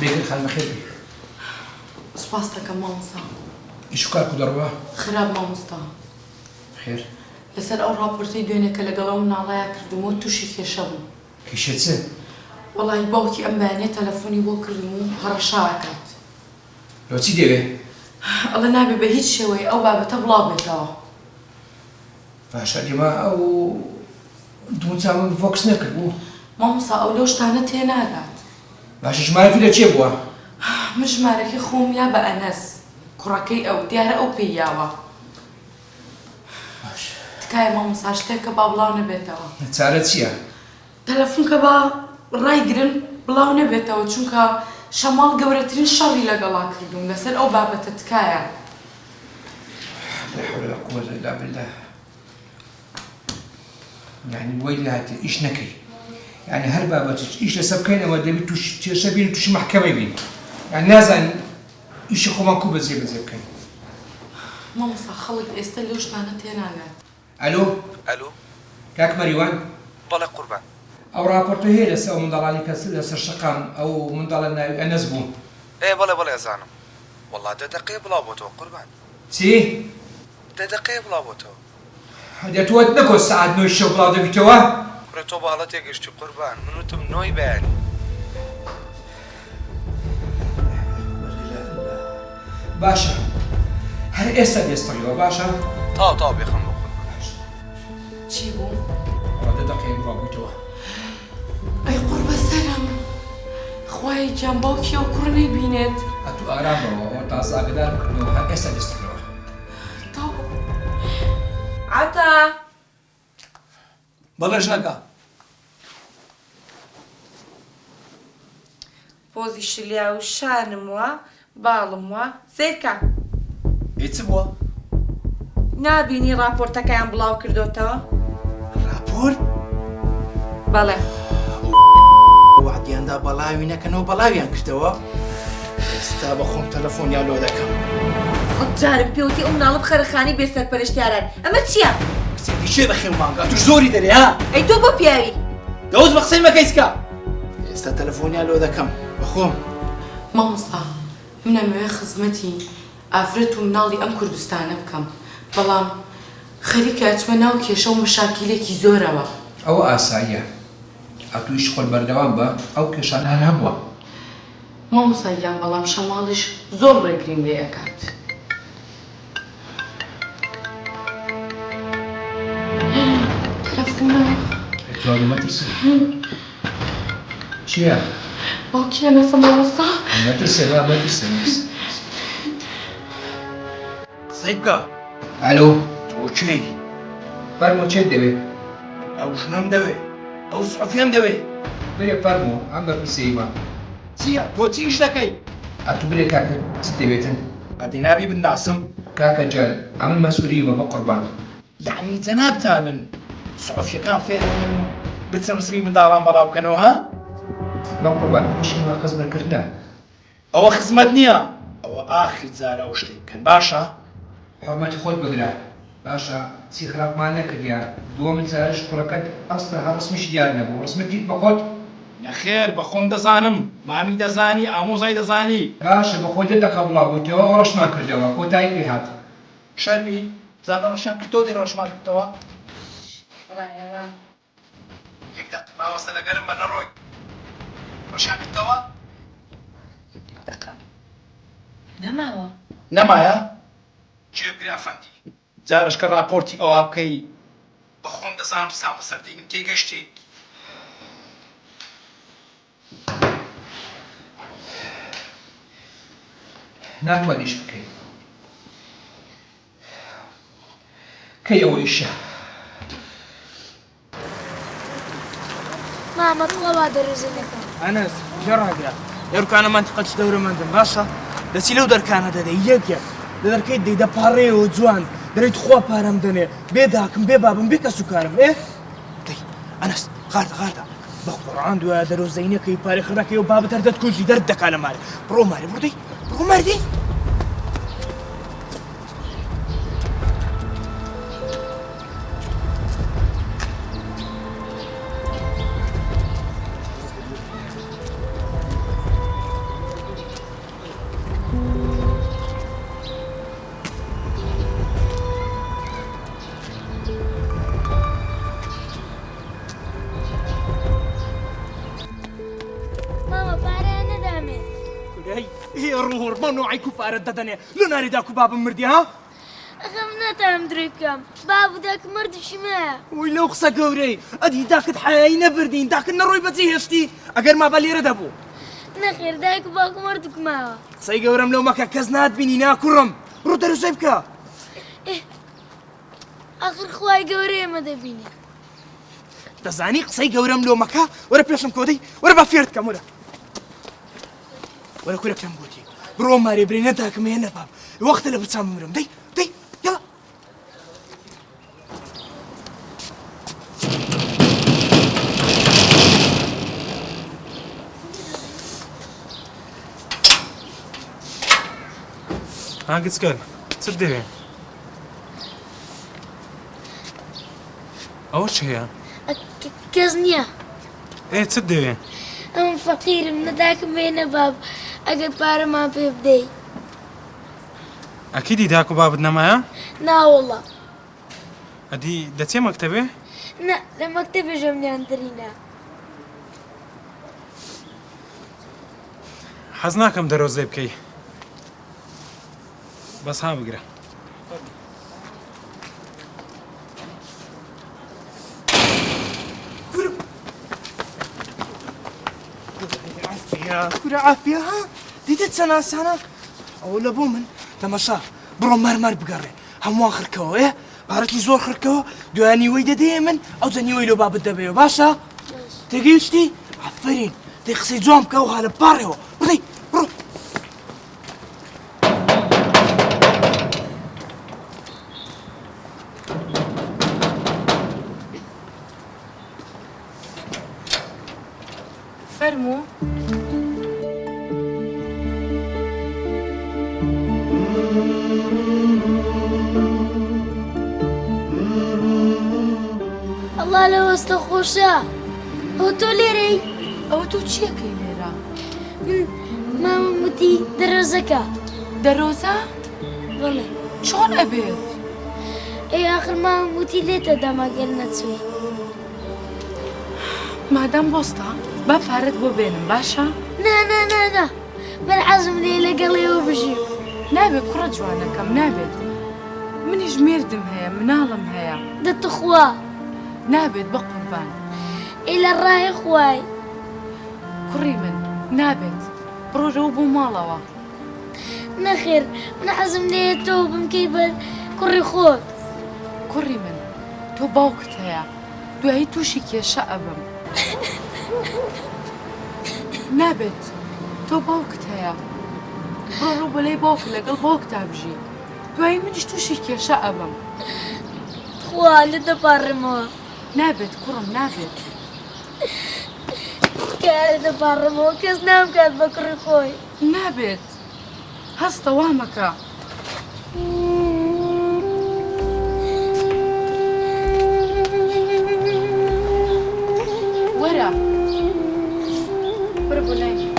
بێگەرد خان بەخێر بێی. سوپاست دەکەم مامۆستا. ئیش و کار کو دەڕوا؟ خراپ مامۆستا. خێر؟ لەسەر ئەو ڕاپۆرتەی دوێنێ کە لەگەڵ ئەو مناڵەیا کردومەوە توشی کێشە بووم. کێشە چ؟ وەڵاهی باوکی ئەم بەیانیە تەلەفۆنی بۆ کردم و هەڕەشە ئەکات. لۆ چی دەوێ؟ ئەڵێ نابێ بە هیچ شێوەیە ئەو بابەتە بڵاو بێتەوە. باشە ئێمە ئەو دموچاوم ڤۆکس نەکردبوو؟ مامۆستا ئەو لەو شتانە تێناگات. باشە ژمارەت لە کێ بووە؟ من ژمارەکەی خۆم یا بە ئەنەس کوڕەکەی ئەو دیارە ئەو پێی یاوە. باش. تکایە مامۆستا شتێکە با بڵاو نەبێتەوە. چارە چیە؟ تەلەفون کە با ڕایگرن بڵاو نەبێتەوە چونکە شەماڵ گەورەترین شەڕی لەگەڵا کردووم لەسەر ئەو بابەتە تکایە. لا حول ولا قوة الا بالله یعنی وەی لێهاتیە ئیش نەکەی یعنی هەر بابەتێک ئیش لەسەر بکەین ئەوە دەبی توش کێشە بین و توشی مەحکەمەی بین یعنی نازانین ئیشی خۆمان کو بەجێ بەجێ بکەین. مامۆستا خەڵک ئێستە لەو شتانە تێناگات. ئەلۆ. ئەلو. کاک مەریوان. بەڵێ قوربان. ئەو ڕاپۆرتە هەیە لەسەر ئەو منداڵانەی کە لەسەر شەقام ئەو منداڵە ناوی ئەنەس بوو. ئێ بەڵێ بەڵێ ئەزانم. وەڵا دە دەقەیە بڵاو بۆتەوە قوربان. چی؟ دە دەقەیە بڵاو بۆتەوە. دە تۆ وت نەگۆت سەعات نۆی شەو بڵاو دەبیتەوە؟ کورە تۆ بە هەڵە تێگەشتی قوربان من وتم نۆی بەیانی. باشە هەر ئێستا دێستڕیوە باشە؟ تەواو تەواو بێخەم بۆ قوربان. چی بوو؟ وەڵا دە دەقەیە بڵاو بوویتەوە. ئەی قوڕبەسەرم خوایە گیان باوکی ئەو کوڕە نەیبینێت. ئەتوو ئارام بەوە ئەوە تازە ئاگەدارم کردنەوە هەر ئێستا دێستڕیوە. تەواو. عەتا. بەڵێ ژنەکە. پۆزی شلیاو شانم وا باڵم وا سەیرکە. ئێ چ بووە؟ نابینی ڕاپۆرتەکەیان بڵاو کردۆتەوە؟ ڕاپۆرت؟ بەڵێ. ئەو وەعدیان دا بەڵاوی نەکەنەوە بەڵاویان کردەوە؟ ئێستا بە خۆم تەلەفۆنیان لۆ دەکەم. سەدجارم پێوتی ئەو مناڵە بخەرە خانەی بێ سەرپەرشتیاران ئەمە چییە؟ کچێ دی کێ بەخێو مانگا توش زۆری دەرێ ها؟ ئەی تۆ بۆ پیاوی؟ دەوز بە قسەی مەکە ئیسکا. ئێستا تەلەفۆنیان لۆ دەکەم بەخۆم. مامۆستا من ئەمەوێ خزمەتی ئافرەت و مناڵی ئەم کوردستانە بکەم بەڵام خەریکە ئەچمە ناو کێشە و مەشاکیلێکی زۆرەوە. ئەوە ئاساییە ئەتویش خۆت بەردەوام بە ئەو کێشانە هەر هەبووە. مامۆستا گیان بەڵام شەماڵیش زۆر ڕێگریم لێ ئەکات. تەلەفونە. ئەی تواڵی مەترسە. چییە؟ باوکی ئەنەسە مامۆستا. مەترسە با مەترسە مەترسە. قسەی بکە. ئەلۆ. تۆ کێی؟ فەرموو چێت دەوێ؟ ئەو ژنەم دەوێ. ئەو سحوفیەم دەوێ. برێ فەرموو ئەم بەرپرسەی مە. چییە؟ تۆ چ ئیش دەکەی؟ ئەتوو برێ کاکە چت دەوێتن؟ ئەدی نابی بتناسم؟ کاکە گیان ئەمن مەسئولیمە بەقوربان. یەعنی جەنابتانن سحوفیەکان فێر بکەن و بچن ڕسمی منداڵان بەڵاو بکەنەوە ها؟ بەقوربان ئیشی مە خزمەت کردنە. ئەوە خزمەت نیە ئەوە ئاخر جارە ئەو شتەی بکەن باشە؟ حورمەتی خۆت بگرە باشە چی خراپمان نەکردیە دووەم جاریش کوڕەکەت ئەسڵەن هەر ڕسمیشی دیار نەبوو ڕسمت دیت بەخۆت؟ نەخێر بەخۆم دەزانم مامی دەزانی ئامۆزای دەزانی. باشە بەخۆت دە دەقە بڵاو بوویتەوە ئەو ڕەشمان کردەوە کۆتایی پێ هات. شەرمی بزانە ڕەشیان کردەوە دەی ڕەشمان کردەوە. یەک دەقە ماوەستە لەگەرم بە نەڕۆی ڕەشیان کردەوە. یەک دەقە نەماوە. نەمایە؟ گوێ بگرە ئەفەندی جارەش کە ڕاپۆرتی ئەوا بکەی بە خۆم دەزانم سام بەسەر دێنم تێگەشتی؟ ناتوانی ئیش بکەی کەی ئەوە ئیشە؟ مامە تخوا با دەرەجە نەکەم. ئەنەس گوێ ڕاگرە ئێرکانە مەنتیقە چ دەورەمەندن باشە دەچی لەو دەرکانە دەدەی یەک یەک لە دەرکەی دەی دەپاڕێیەوە جوان دەرێی تخوا پارەم دەنێ بێ داکم بێ بابم بێ کەس و کارم ئێ دەی ئەنەس غاردە غاردە بە قوڕان دوایە دەرۆزەی نەکەی پارەی خڕ نەکەی و بابت هەر دەتکوژی دەرت دەکا لە مارێ بڕۆ مارێ بڕۆ دەی بڕۆ مارێ دەی. هێ ڕووڕ بەو نەوعەی کو پارەت دەدەنێ لۆ ناری داک و بابم مردی ها؟ ئەخە من ناتوانم درۆی بکەم باب و داکم مردیشی مایە. وەی لەو قسە گەورەی ئەدی داکت حەیای نەبردین داکت نەڕۆی بەجێ هێشتی ئەگەر مابا لێرە دەبوو. نەخێر دایک و باوکم هەردووک ماوە. قسەی گەورەم لەو مەکە کەس ناتبینی نا کوڕم بڕۆ دەروزەی بکە. ئێ ئاخر خوای گەورە ئێمە دەبینێ. دەزانی قسەی گەورەم لۆ مەکە وەرە پێشم کەوە دەی وەرە با فێرت کەم وەرە. وەرە کورە پێم گوتی بڕۆ مارێ برێ نە داکم هەیە نە باب وەختە لە برسان بمرم دەی دەی یاڵا. ها گچکەر چت دەوێ؟ ئەوە چ هەیە؟ کەس نییە. ئێ چت دەوێ؟ ئەمن فەقیرم نە داکم هەیە نە باب ئەگەر پارەمان پێ بدەی. ئەکیدی داک و بابت نەمایە؟ ناوەڵا. ئەدی دەچێ مەکتەبێ؟ نا لە مەکتەبێش ئەمنیان دەرینە. حەز ناکەم دەرۆزەی بکەی بەس ها بگرە. کورە عافیە ها دیتت چەند ئاسانە ئەوە لە بۆ من تەمەشا بڕۆ مەرمەر بگەڕێ هەمووان خرکەوە ئێ پارەکی زۆر خرکەوە دوای نیوەی دەدەیە من ئەوجا نیوەی لۆ بابت دەبەیەوە باشە تێگەیشتی ئافەرین دەی قسەی جوان بکە و هالە پاڕێەوە بڕی بڕۆ فەرموو. ئەڵا لە وەستە خۆشە ئەوە تۆ لێرەی؟ ئەوە تۆ چیەکەی لێرە؟ من مامم وتی دەرۆزەکە. دەرۆزە؟ بەڵێ. چۆن ئەبێت؟ ئەی ئاخر مامم وتی لێتە دەم ئەگەر نەچووی. مادام بۆستە با پارەت بۆ بێنم باشە؟ نا نا نا نا من حەزم لێیە لەگەڵ ئێوە بژیم. نابێت کوڕە جوانەکەم نابێت منیش مێردم هەیە مناڵم هەیە. دە توخوا. نابێت بەقوربان. ئەی لە ڕای خوای. کوڕی من نابێت بڕۆرەوە بۆ ماڵەوە. نەخێر من حەزم لێیە تۆ بمکەی بە کوڕی خۆت. کوڕی من تۆ باوکت هەیە دوایی تووشی کێشە ئەبم. نابێت تۆ باوکت هەیە بڕۆ بۆ لای باوکت لەگەڵ باوکتا بژی دوایی منیش تووشی کێشە ئەبم. تخوا لێت دەپاڕێمەوە. نابێت کوڕم نابێت. تکایە لێت دەپاڕێمەوە کەس نامکات بە کوڕی خۆی. نابێت هەستە وا مەکە. وەرە وەرە بۆ لای.